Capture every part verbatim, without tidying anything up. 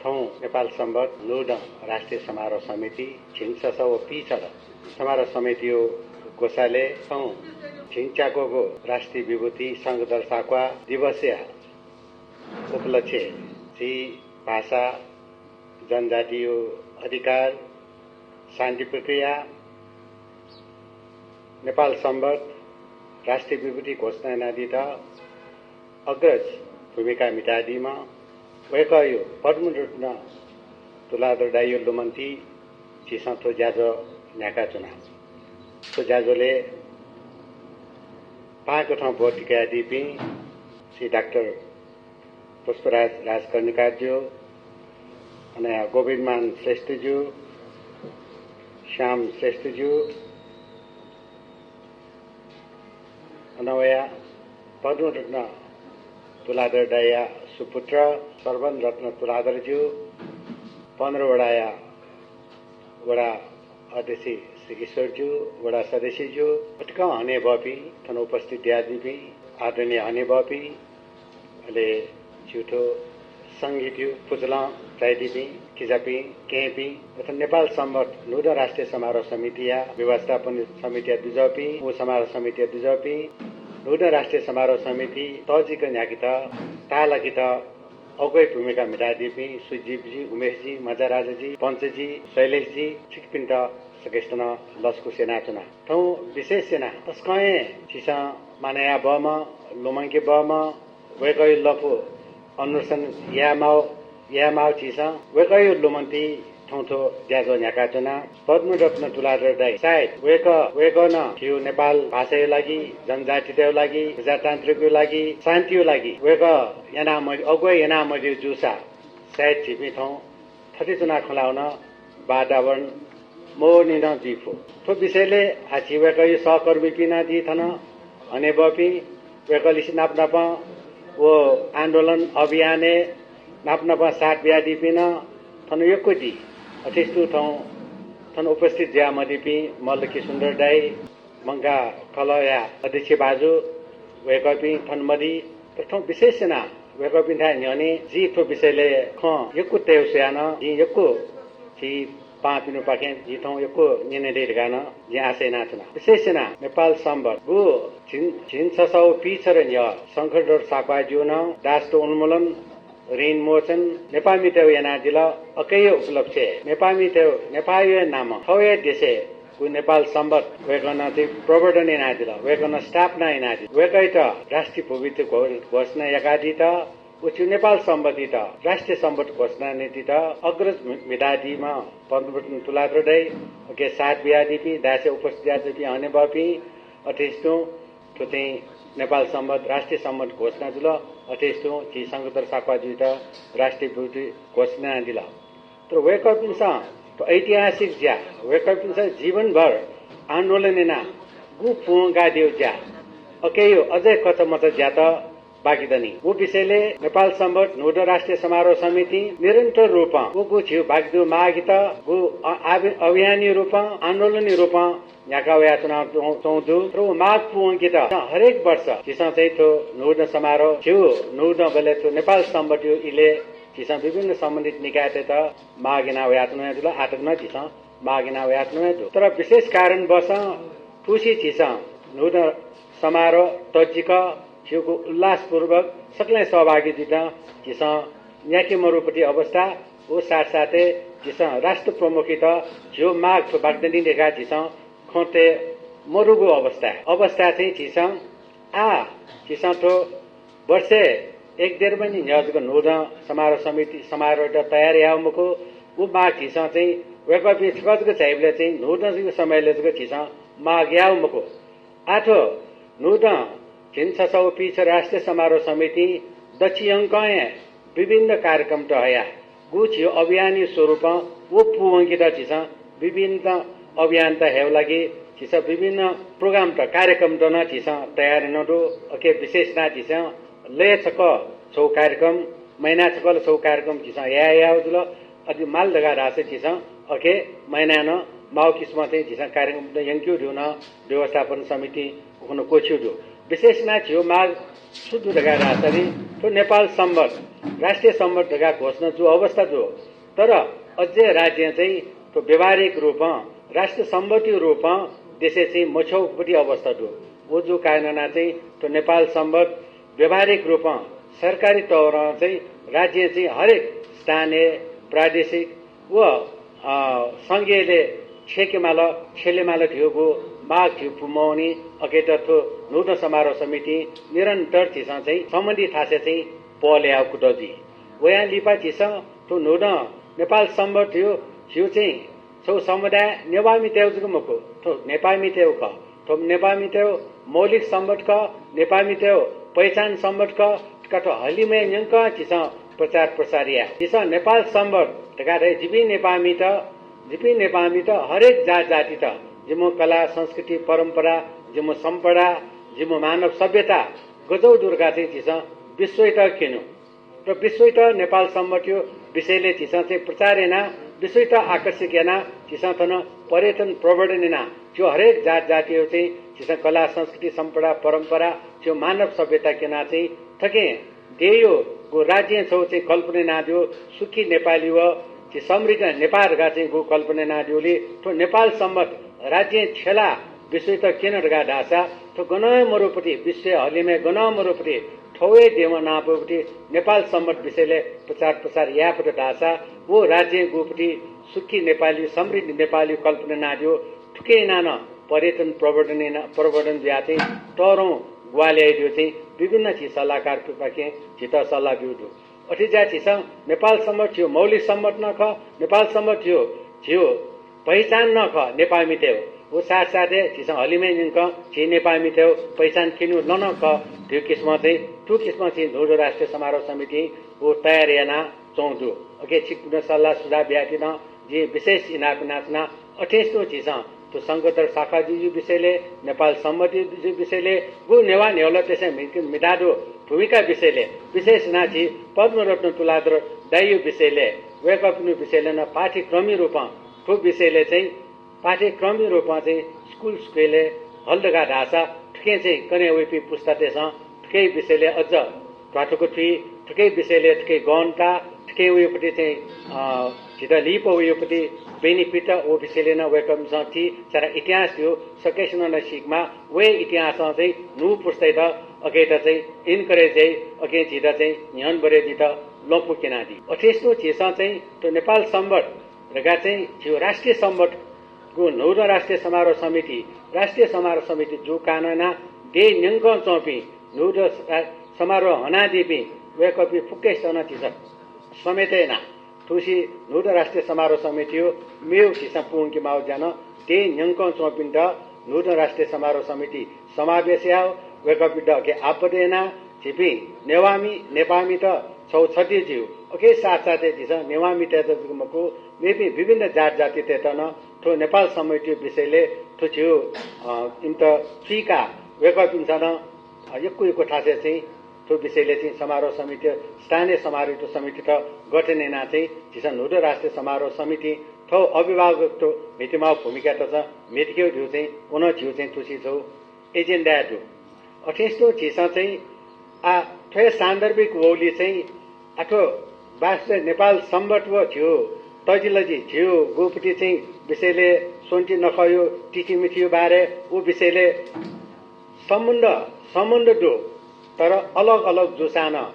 थौं नेपाल संवत न्हूदँ राष्ट्रिय समारोह समिति झिंछसः व पीछर समारोह समितियो ग्वसालय् थौं झिंच्याक्वःगु राष्ट्रिय विभूति शंखधर साख्वाः दिवसया उपलक्ष्यय् झी भाषा, जनजातियो अधिकार, शान्ति प्रक्रिया, नेपाल संवत, राष्ट्रिय विभूति घोषणा यानादीत अग्रज भूमिका म्हितादीम्ह वय्कःयो पद्मरत्न तुलाधर दाइयो लुमन्ति झीसं थ्व ज्याझ्वः न्ह्याकाच्वना। थ्व ज्याझ्वलय् पाहां कथं ब्वति कयादीपिं श्री डाक्टर पुष्पराज राजकर्णिकारज्यू, अनया गोविन्दमान श्रेष्ठज्यू, श्याम श्रेष्ठज्यू, अनवया पद्मरत्न तुलाधर दाइया सुपुत्र शरवण रत्न तुलाधरज्यू, पन्ध्र वडाया वडा अध्यक्ष श्री ईश्वरज्यू, वडा सदस्यज्यू, फुतकं हनेबहःपिं, थन उपस्थित जुयादीपिं आदरणीय हनेबहःपिं, अले झीथ्व संगीतयो पुचलं झायादीपिं किजापिं, केहेँपिं, अथे नेपाल संवत न्हूदँ राष्ट्रिय समारोह समितिया व्यवस्थापन समितिया दुजःपिं, उ समारोह समितिया दुजःपिं, न्हूदँ राष्ट्रिय समारोह समिति तःजिक न्ह्याकेत, ताःलाकेत अगुवाइ भूमिका म्हितादीपिं सुजीवजी, उमेशजी, मजाराजाजी, पञ्चजी, शैलेशजी, छिकपिन्त सकसितं नं लसकुस यानाच्वना। थौं विशेष यानाः तसकं हे झीसं मानय् यायेबहःम्ह, लुमंकेबहःम्ह, वय्कःयो लँपु अनुसरण यायेमाः, यायेमाः झीसं। वय्कःयो लुमन्ति थौं थ्व ज्याझ्वः न्ह्याकाच्वना। पद्मरत्न तुलाधर दाइ, सायद वय्कः, वय्कलं झीयो नेपाल भाषायो लागि, जनजातितयो लागि, प्रजातान्त्रिकयो लागि, शान्तियो लागि वय्कलं यानामदी, अगुवाइ यानामदीगु जूसा सायद झीपिं थौं थथे च्वनाः खँ ल्हाःगु नं वातावरण मवःनि नं जुइफु। थ्व विषयलय् आः झी वय्कःयो सहकर्मीपिं नं दी थन, हनेबहःपिं, वय्कःलिसे नाप नापं व आन्दोलन अभियानय् नाप नापं साथ बियादीपिं नं थन यक्व दी। अथे तुं थौं थन उपस्थित जुयामदीपिं मल्ल के सुन्दर दाइ, मंकाः कलहया अध्यक्ष भाजु, वय्कःपिं थन मदी। तर थौं विशेष यानाः वय्कःपिन्थाय् न्ह्यःने जिं थ्व विषयलय् खँ यक्व तये स्वयाः नं जिं यक्व झी पाहांपिनिपाखें जिं थौं यक्व न्यने दइ धकाः नं जिं आशा यानाच्वना। विशेष यानाः नेपाल संवत गु झिं, झिंछसः व पीछर न्ह्यः शंखधर साख्वाःज्यूं दासत्व उन्मूलन, ऋण मोचन नेपाःमितय् यानादिल। अकय् उपलक्ष्यय् नेपाःमितय्, नेपाःयो नामं थःगु देशय् गु नेपाल संवत वय्कलं चाहिँ प्रवर्तन यानादिल, वय्कलं स्थापना यानादिल। वय्कःयात राष्ट्रिय विभूति घो-, घोषणा याकादीत, व झीयो नेपाल संवतयात राष्ट्रिय संवत घोषणा यानादीत अग्रज म्हि-, म्हितादीम्ह पद्मरत्न तुलाधर दाइ, अले साथ बियादीपिं, दासय् उपस्थित जुयादीपिं हनेबहःपिं, अथे तुं थ्व चाहिँ नेपाल संवत, राष्ट्रिय संवत घोषणा जुल। अथे तुं झी शंखधर साख्वाःज्यूयात राष्ट्रिय विभूति घोषणा यानादिल। तर वय्कःपिन्सं थ्व ऐतिहासिक ज्या, वय्कःपिन्सं जीवनभर आन्दोलन यानाः गु पूवंकादीगु ज्या, अकय् अझै कचामचा ज्यात बाकी दनि। व विषयलय् नेपाल संवत न्हूदँ राष्ट्रिय समारोह समितिं निरन्तर रूपं व गु झीयो बाकी दुगु मागयात गु अ-, आभि-, अभियानयो रूपं, आन्दोलनयो रूपं न्ह्याका वयाच्वना च्वं-, च्वंगु दु। तर व माग पूवंकेत हरेक वर्ष झीसं चाहिँ थ्व न्हूदँ समारोह, झीयो न्हूदँबलय् थ्व नेपाल संवतयो इलय् झीसं विभिन्न सम्बन्धित निकायतय्त माग याना वयाच्वना वया दु ला, आः तक नं झीसं माग याना वयाच्वना वया दु। तर विशेष कारणवशं थुसी झीसं न्हूदँ समारोह तःजिक झीयो उल्लासपूर्वक सकलें सहभागी जुइत झीसं न्ह्याके मरुपति अवस्था, व साथसाथै झीसं राष्ट्र प्रमुखयात झीयो माग थ्व बाकी दनि धकाः झीसं खँ तये मरुगु अवस्था। अवस्था चाहिँ झीसं आः झीसं थ्व वर्षय् एक डेढ महिना न्ह्यः जक न्हूदँ समारोह समिति समारोहयात तयार याये मखु। व माग झीसं चाहिँ वय्कःपिं छकः जक झाइबलय् चाहिँ न्हूदँया समयलय् जक झीसं माग याये मखु। आः थ्व न्हूदँ झिंछसः व पीछर राष्ट्रिय समारोह समितिं दच्छि यंकं हे विभिन्न कार्यक्रमत हयाः गु झीयो अभियानयो स्वरूपं व पूवंकेत झीसं विभिन्न अभियानत हयेगु लागि झीसं विभिन्न प्रोग्रामत, कार्यक्रमत नं झीसं तयार यानागु दु। अले विशेष यानाः झीसं लय् छकः छगू कार्यक्रम, महिनाय् छकः ला छगू कार्यक्रम झीसं याये यायेगु जुल। अले माल धकाः धाःसा झीसं अले महिनाय् नं माःगु किसिमं चाहिँ झीसं कार्यक्रमत यंकेगु धइगु नं व्यवस्थापन समितिं उखुन्हु क्वःछिगु दु। विशेष यानाः झीयो माग छु दु धकाः धाःसा नि, थ्व नेपाल संवत राष्ट्रिय संवत धकाः घोषणा जू अवस्था जू। तर अझै राज्यं चाहिँ थ्व व्यावहारिक रूपं राष्ट्रिय संवतयो रूपं देशय् चाहिँ मछ्यःगु पति अवस्था दु। व जू कारणं चाहिँ थ्व नेपाल संवत व्यावहारिक रूपं सरकारी तवरं चाहिँ राज्यं चाहिँ हरेक स्थानीय, प्रादेशिक व, अ, संघीयले छ्यकेमाल, छ्यलेमाल धइगु माग झीगु पूमवनी। अकय्‌त थ्व न्हूदँ समारोह समितिं निरन्तर झीसं चाहिँ सम्बन्धित थासय् चाहिँ पहल यायेगु कुतः जुइ। वयां लिपा झीसं थ्व न्हूदँ नेपाल संवत धइगु झीगु चाहिँ छगू समुदाय नेवाःमितय्‌गु जक मखु, थ्व नेपाःमितय्‌गु खः। थ्व नेपाःमितय्‌गु मौलिक संवत खः, नेपाःमितय्‌गु पहिचान संवत खः, का थ्व हलिमय् न्यंकं झीसं प्रचार प्रसार याये। झीसं नेपाल संवत धकाः धाइ, जिपिं नेपाःमित, जिपिं नेपाःमित हरेक जात जातित जिमिगु कला, संस्कृति, परम्परा, जिमिगु सम्पदा, जिमिगु मानव सभ्यता गज्याउ दु धकाः चाहिँ झीसं विश्वयात क्यनु। र विश्वयात नेपाल संवतयो विषयले झीसं चाहिँ प्रचार याना, विश्वयात आकर्षित याना, झीसं थन पर्यटन प्रवर्धन याना, झीगु हरेक जात जातियो चाहिँ झीसं कला, संस्कृति, सम्पदा, परम्परा, झीगु मानव सभ्यता क्यना चाहिँ थुकिं देय्‌यो गु राज्यं छगू चाहिँ कल्पना यानादियो, सुखी नेपाली व झी समृद्ध नेपाल धकाः चाहिँ गु कल्पना यानादियोले थ्व नेपाल संवत राज्यं छ्यला विश्वयात क्यन धकाः धाःसा थ्व गनं मरुपति, विश्वय् हलिमय् गनं मरुपति थ्व हे देवं नापपति नेपाल संवत विषयले प्रचार प्रसार यायेफत धाःसा व राज्यं गुपति सुखी नेपाली, समृद्ध नेपाली कल्पना यानादियो। थुकिं यानाः नं पर्यटन प्रवर्धन याना, प्रवर्धन जुयाः चाहिँ तःधंगु ग्वाहालि याइदियो चाहिँ विभिन्न झी सल्लाहकारपाखें झीत सल्लाह ब्यू दु। अथे जुयाः झीसं नेपाल संवत झीगु मौलिक संवत नं खः, नेपाल संवत झीगु, झीगु पहिचान नं खः नेपाःमितय्‌गु। व साथसाथै झीसं हलिमय् न्यंकं झी नेपाःमितय्‌गु पहिचान क्यनेगु लँ नं खः धइगु किसिमं चाहिँ थुकिसिमं चाहिँ न्हूदँ राष्ट्रिय समारोह समितिं व तयार यानाच्वंगु दु। अके छिकपिन्त सल्लाह सुझाव बियादीत नं जिं विशेष इनाप यानाच्वना। अथेंतुं झीसं थ्व शंखधर साख्वाःजुजु विषयले, नेपाल संवतयो विषयले, गु नेवाः न्ह्यलुवातय्‌सं म्हि-, म्हितादु भूमिका विषयले, विशेष यानाः झी पद्मरत्न तुलाधर दाइयो विषयले, वय्‌कःपिनिगु विषयले नं पाठ्यक्रमयो रूपं थ्व विषयले चाहिँ पाठ्यक्रमयो रूपं चाहिँ स्कुल स्कुलय् हल धकाः धाःसा थुकिं चाहिँ कन्हय् वइपिं पुस्तातय्‌सं थुकिया विषयले अझ ध्वाथुइक थुइ, थुकिया विषयले थुकिया गहनता, थुकिं वइपति चाहिँ, अ, झीत लिपा वइपति benefit व विषयले नं वय्‌कःपिन्सं थी, सारा इतिहास थ्यू, सकसिनं नं सीकेमाः, व हे इतिहासं चाहिँ न्हू पुस्तायात अकय्‌त चाहिँ encourage याइ, अकय् झीत चाहिँ न्ह्यःने बढे जुइत लँपु क्यनादी। अथेंतुं झीसं चाहिँ थ्व नेपाल संवत धकाः चाहिँ झीगु राष्ट्रिय संवत गु न्हूदँ राष्ट्रिय समारोह समिति, राष्ट्रिय समारोह समिति जू कारणं यानाः देय् न्यंकं च्वंपिं न्हूदँ रा-, समारोह हनादीपिं वय्‌कःपिं फुक्कसितं नं झीसं समेत यानाः थुसी न्हूदँ राष्ट्रिय समारोह समितियो मेगु झीसं पूवंकेमाःगु ज्या नं देय् न्यंकं च्वंपिन्त न्हूदँ राष्ट्रिय समारोह समिति समावेश याः, वय्‌कःपिन्त अके आबद्ध यानाः झीपिं नेवाःमि, नेपाःमित छगू छधी जुइ। अके साथसाथै झीसं नेवाःमितय्‌त जक मखु, मेपिं विभिन्न जात जातितय्‌त नं थ्व नेपाल संवतयो विषयले थ्व झीगु, अ, इमित चुइकाः वय्‌कःपिन्सं नं, अ, यक्व यक्व थासय् चाहिँ थ्व विषयले चाहिँ समारोह समिति, स्थानीय समारोह समितित गठन यानाः चाहिँ झीसं न्हूदँ राष्ट्रिय समारोह समिति थ्व अभिभावकत्व म्हितेमाःगु भूमिकायात चाहिँ म्हितेकेगु धइगु चाहिँ व नं झीगु चाहिँ थुसी छगू एजेन्डाय् दु। अथेंतुं झीसं चाहिँ आ थ्व हे सान्दर्भिक वःगुलिं चाहिँ आ थ्व वास्तवय् नेपाल संवत व झीगु तजिलजि झीगु गुपति चाहिँ विषयले स्वन्ति नखःयो तिथिमिथियो बारे व विषयले सम्बन्ध, सम्बन्ध दु, तर अलग अलग जूसां नं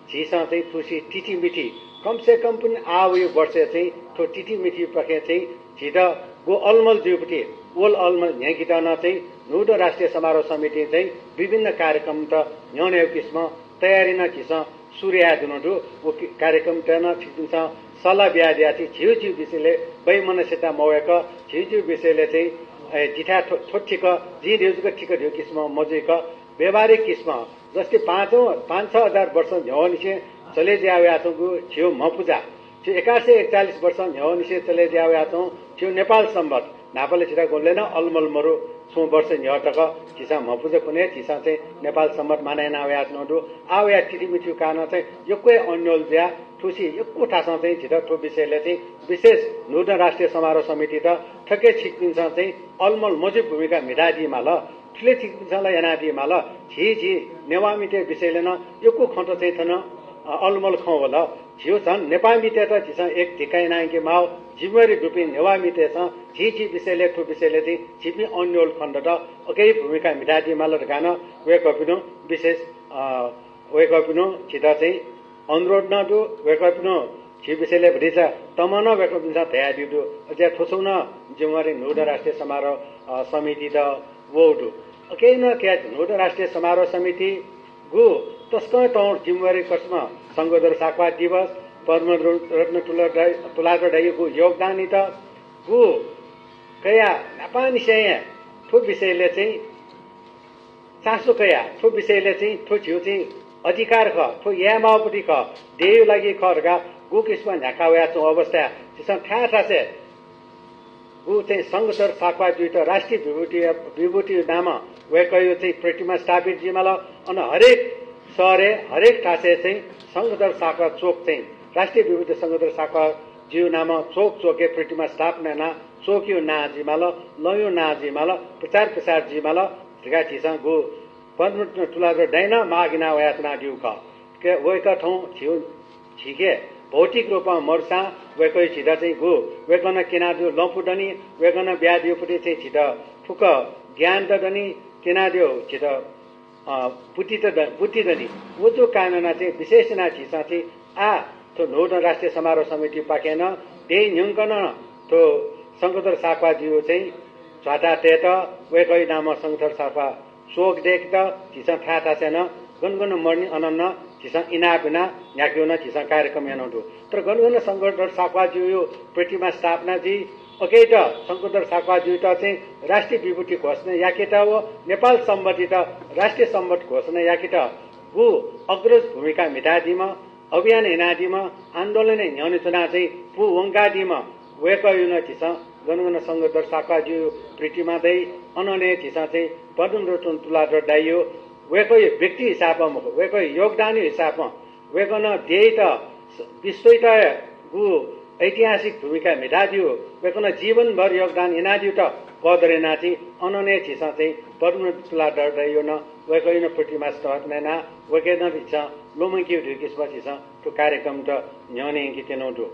झीसं चाहिँ थुसी तिथिमिथि कम से कम पनि आः वइगु वर्षय् चाहिँ थ्व तिथिमिथिपाखें चाहिँ झीत गु अलमल जुइपति ओल अलमल न्ह्याकेत नं चाहिँ न्हूदँ राष्ट्रिय समारोह समितिं चाहिँ विभिन्न कार्यक्रमत न्ह्यःने वइगु किसिमं तयारी नं झीसं सुरु याये धुन दु। व कि-, कार्यक्रमत नं छिकपिन्सं सल्लाह बियादिया चाहिँ झीगु झीगु विषयले वैमनस्यता मवय्‌क झीगु झीगु विषयले चाहिँ, ए, जिथाय् थ्व, थ्व ठिक, जिं धइगु जक ठिक धइगु किसिमं मजुइक व्यावहारिक किसिमं जस्तै पाँचौं, पाँच छ हजार वर्ष न्ह्यःनिसें चले जुया वयाच्वंगु झीगु म्हपुजा, झीगु एघार सय एकचालिस वर्ष न्ह्यःनिसें चले जुया वयाच्वंगु झीगु नेपाल संवत न्हापाले झीत गुबलें नं अलमल मरु, छुं वर्ष न्ह्यः तक झीसं म्हपुजा कुने झीसं चाहिँ नेपाल संवत मानय् याना वयाच्वनागु दु। आः वया तिथिमिथियो कारणं चाहिँ यक्व हे अन्योल जुया थुसी यक्व थासं चाहिँ झीत थ्व विषयले चाहिँ विशेष न्हूदँ राष्ट्रिय समारोह समितित थुकी छिकपिन्सं चाहिँ अलमल मजुइगु भूमिका म्हितादी माल। थुलि छिकपिन्सं ला यानादी माल। झी, झी नेवाःमितय् विषयले नं यक्व खँत चाहिँ थन, अ, अलमल खँ वल। झीउ झन नेपाःमितय्त झीसं एक धिक्का यानायंके माउ, जिम्मेवारी दुपिं नेवाःमितय्सं झी, झी विषयले, थ्व विषयले चाहिँ झीपिं अन्योल खनेदत, अकैया भूमिका म्हितादी माल धकाः नं वय्कःपिनु विशेष, अ, वय्कःपिनु झीत चाहिँ अनुरोध नं दु। वय्कःपिनु झी विषयले भतिचा तमं नं वय्कःपिन्सं धयादीगु दु। अझ थ्व छुं नं जिम्मेवारी न्हूदँ राष्ट्रिय समारोह, अ, समितित वःगु दु। अकैनं कया न्हूदँ राष्ट्रिय समारोह समितिगु तसकं तःधंगु जिम्मेवारी कस्म शंखधर साख्वाः दिवस, पद्मरत्न तुला-, तुलाधर दाइयागु योगदानयात गु कया न्हापांनिसें हे थ्व विषयले चाहिँ चासो कया, थ्व विषयले चाहिँ थ्व झीउ चाहिँ अधिकार खः, थ्व याये माःपति खः, देय्‌या लागि खः धकाः गु किसिमं न्ह्याका वयाच्वंगु अवस्थाय् झीसं थाय् थासय् गु चाहिँ शंखधर साख्वाः जुइत राष्ट्रिय विभूति, विभूति नामं वय्कःया चाहिँ प्रतिमा स्थापित जुइमाल। अन हरेक शहरय्, हरेक थासय् चाहिँ शंखधर साख्वाः चोक चाहिँ राष्ट्रिय विभूति शंखधर साख्वाः ज्यू नामं चोक चोकय् प्रतिमा स्थापना याना चोकया नां जुइमाल, लँया नां जुइमाल, प्रचार प्रसार जुइमाल धकाः झीसं गु पद्मरत्न तुलाधर दाइनं माग याना वयाच्वनादीगु खः। के वय्कः थौं झीउ, झीके भौतिक रूपं मरुसां वय्कःया झीत चाहिँ गु वय्कलं क्यनादीगु लँपु दनि, वय्कलं बियादीगुपति चाहिँ झीत फुक्क ज्ञान त दनि, क्यनादीगु झीत, अ, बुद्धि त द-, बुद्धि दनि। व जूगु कारणं चाहिँ विशेष यानाः झीसं चाहिँ आः थ्व न्हूदँ राष्ट्रिय समारोह समितिपाखें नं देय् न्ह्यंकं नं थ्व शंखधर साख्वाः ज्यूया चाहिँ झ्वाता तयेत, वय्कःया नामं शंखधर साख्वाः चोक दय्केत झीसं थाय् थासय् नं गन गन मरुनि अनं नं झीसं इनाप यानाः न्ह्याकेगु नं झीसं कार्यक्रम यानागु दु। तर गन गन शंखधर साख्वाः ज्यूया प्रतिमा स्थापना जुइ, अकैत शंखधर साख्वाः ज्यूयात चाहिँ राष्ट्रिय विभूति घोषणा याकेत व नेपाल संवत्‌यात राष्ट्रिय संवत् घोषणा याकेत गु अग्रज भूमिका म्हितादीम्ह, अभियान यानादीम्ह, आन्दोलनय् न्ह्यःने च्वनाः चाहिँ पु वंकादीम्ह वय्कःया नं झीसं गन गन शंखधर साख्वाः ज्यूया प्रतिमा दइ, अनने झीसं चाहिँ पद्मरत्न तुलाधर दाइया वय्कःया व्यक्ति हिसाबं मखु, वय्कःया योगदानया हिसाबं वय्कलं देय्‌यात, विश्वयात गु ऐतिहासिक भूमिका म्हितादीगु, वय्कलं जीवनभर योगदान यानादीगुत कदर यानाः चाहिँ अनने झीसं चाहिँ पद्मरत्न तुलाधर दाइया नं वय्कःया नं प्रतिमा स्थापना यानाः वय्कःयात नं झीसं लुमंकेगु धइगु किसिमं झीसं थ्व कार्यक्रमत न्ह्यःने यंके त्यनागु दु।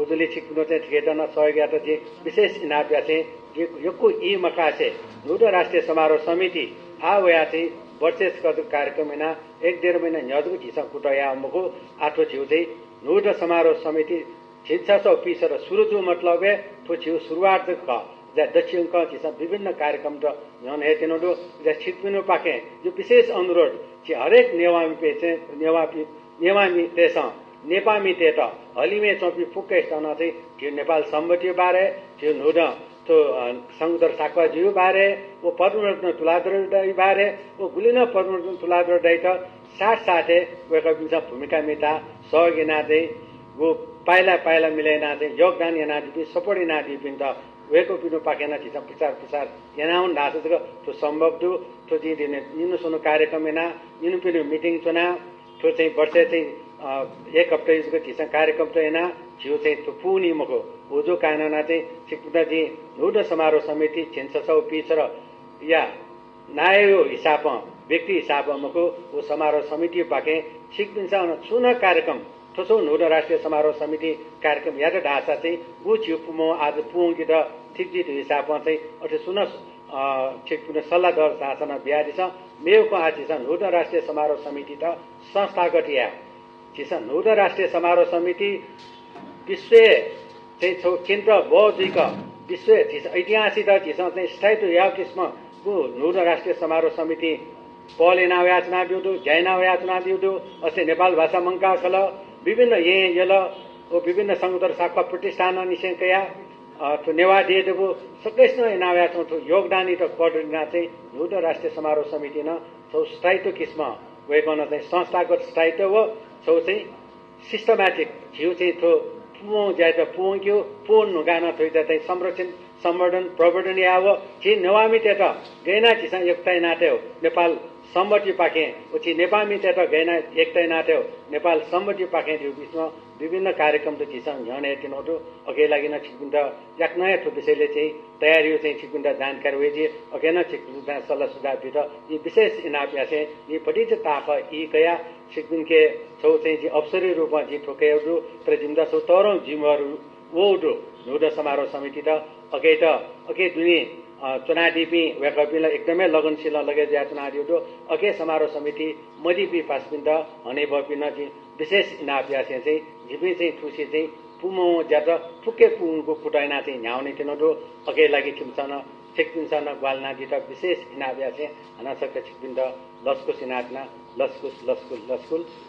उजुली छिकपिन्त चाहिँ थुकियात नं सहयोग यायेत जिं विशेष इनाप यासें जिं यक्व ई मकासे न्हूदँ राष्ट्रिय समारोह समिति आः वयाः चाहिँ वर्षे छकः जक कार्यक्रम यानाः एक डेढ महिना न्ह्यः जक झीसं कुतः याः मखु। आः थ्व झीउ चाहिँ न्हूदँ समारोह समिति झिंछसः पिसर सुरु जू मतलब हे थ्व झीउ सुरुवात जक खः। अझ दच्छि यंकं झीसं विभिन्न कार्यक्रमत न्ह्यःने हे त्यनागु दु। अझ छिकपिनिपाखें जिउ विशेष अनुरोध, झी हरेक नेवाःमितय्सं, नेवाःमि-, नेवाःमितय्सं नेपाःमितय्त हलिमय् च्वंपिं फुक्कय्सं नं चाहिँ झीउ नेपाल संवत्‌या बारे, झीउ न्हूदँ थ्व, अ, शंखधर साख्वाः ज्यूया बारे व पद्मरत्न तुलाधर दाइया बारे व गुलि नं पद्मरत्न तुलाधर दाइत साथ साथय् वय्कःपिन्सं भूमिका म्हिताः सहयोग यानाः चाहिँ व पाइला पाइला मिले यानाः चाहिँ योगदान यानादीपिं, support यानादीपिन्त वय्कःपिनिपाखें नं झीसं प्रचार प्रसार यानावन धाःसा जक थ्व सम्भव दु। थ्व जिं दिने निन्हु स्वन्हु कार्यक्रम यानाः निन्हुपिनिगु meeting च्वनाः थ्व चाहिँ वर्षय् चाहिँ, अ, एक हप्ता जक झीसं कार्यक्रम त यानाः झीउ चाहिँ थ्व पूवनी मखु। व जूगु कारणं चाहिँ छिकपिन्त जिं न्हूदँ समारोह समिति झिंछसः पिसरया नायःया हिसाबं, व्यक्ति हिसाबं मखु, व समारोह समितिपाखें छिकपिन्सं नं छुं नं कार्यक्रम, थ्व छुं न्हूदँ राष्ट्रिय समारोह समिति कार्यक्रम यात धाःसा चाहिँ व झीउ पुमं आः पूवंकेत ठीक जुइ धइगु हिसाबं चाहिँ अथे छुं नं, अ, छिकपिन्त सल्लाह दःसा नं बियादिसँ। मेगु खँ आः झीसं न्हूदँ राष्ट्रिय समारोह समितित संस्थागत याये। झीसं न्हूदँ राष्ट्रिय समारोह समिति विश्वय् चाहिँ छगू केन्द्रबः जुइक विश्वय् झीसं इतिहासयात झीसं चाहिँ स्थायित्व याःगु किसिमं व न्हूदँ राष्ट्रिय समारोह समितिं पहल याना वयाच्वनादीगु दु, ज्या याना वयाच्वनादीगु दु। अथे नेपाल भाषा मंकाः खलः, विभिन्न येँ यल व विभिन्न शंखधर साख्वाः प्रतिष्ठानंनिसें कयाः, अ, थ्व नेवाः देय् दबू सकसिनं याना वयाच्वंगु थ्व योगदानयात कदर यानाः चाहिँ न्हूदँ राष्ट्रिय समारोह समितिं नं छगू स्थायित्व किसिमं वय्कलं चाहिँ संस्थागत स्थायित्व व छगू चाहिँ systematic झीउ चाहिँ थ्व पूवंगु ज्यायात पूवंकेगु, पूवन धुंकाः नं थ्वयात चाहिँ संरक्षण, संवर्धन, प्रवर्धन यायेगु, झी नेवाःमितय्त गय् यानाः झीसं एकता यानातयेगु, नेपाल संवत्‌पाखें उछि नेपाःमितय्‌त गय् याना एकता यानातयेगु नेपाल संवत्‌पाखें धइगु विषयमा विभिन्न कार्यक्रमत झीसं न्ह्यःने यानातयागु दु। अकय् लागि नं छिकपिन्त याकनं हे थ्व विषयलय् चाहिँ तयारीया चाहिँ छिकपिन्त जानकारी वये जुइ। अकय् नं छिकपिन्त सल्लाह सुझाव बीत जिं विशेष इनाप यासें जिं भतिचा ताःहाकः ई कयाः छिकपिन्के छगू चाहिँ जिं अवसरया रूपमा जिं थ्व कयागु दु। तर जिमित छगू तःधंगु जिम्मेवारी वःगु दु न्हूदँ समारोह समितित। अकय्‌त अकय् दुने, अ, च्वनादीपिं वय्‌कःपिं ला एकदमै लगनशीलं लगे जुयाः च्वनादीगु दु। अकय् समारोह समिति मदीपिं पासापिन्त हनेबहःपिन्त जिं विशेष इनाप यासें चाहिँ जिपिं चाहिँ थुसे चाहिँ पूमवं ज्यात फुक्क पूवंगु कुतः यानाः चाहिँ न्ह्यावने त्यनागु दु। अकय् लागि छिकपिन्सं नं, छिकपिन्सं नं ग्वाहालि यानादीत विशेष इनाप यासें हानं छकः छिकपिन्त लसकुस यानाच्वना। लसकुस, लसकुस, लसकुस।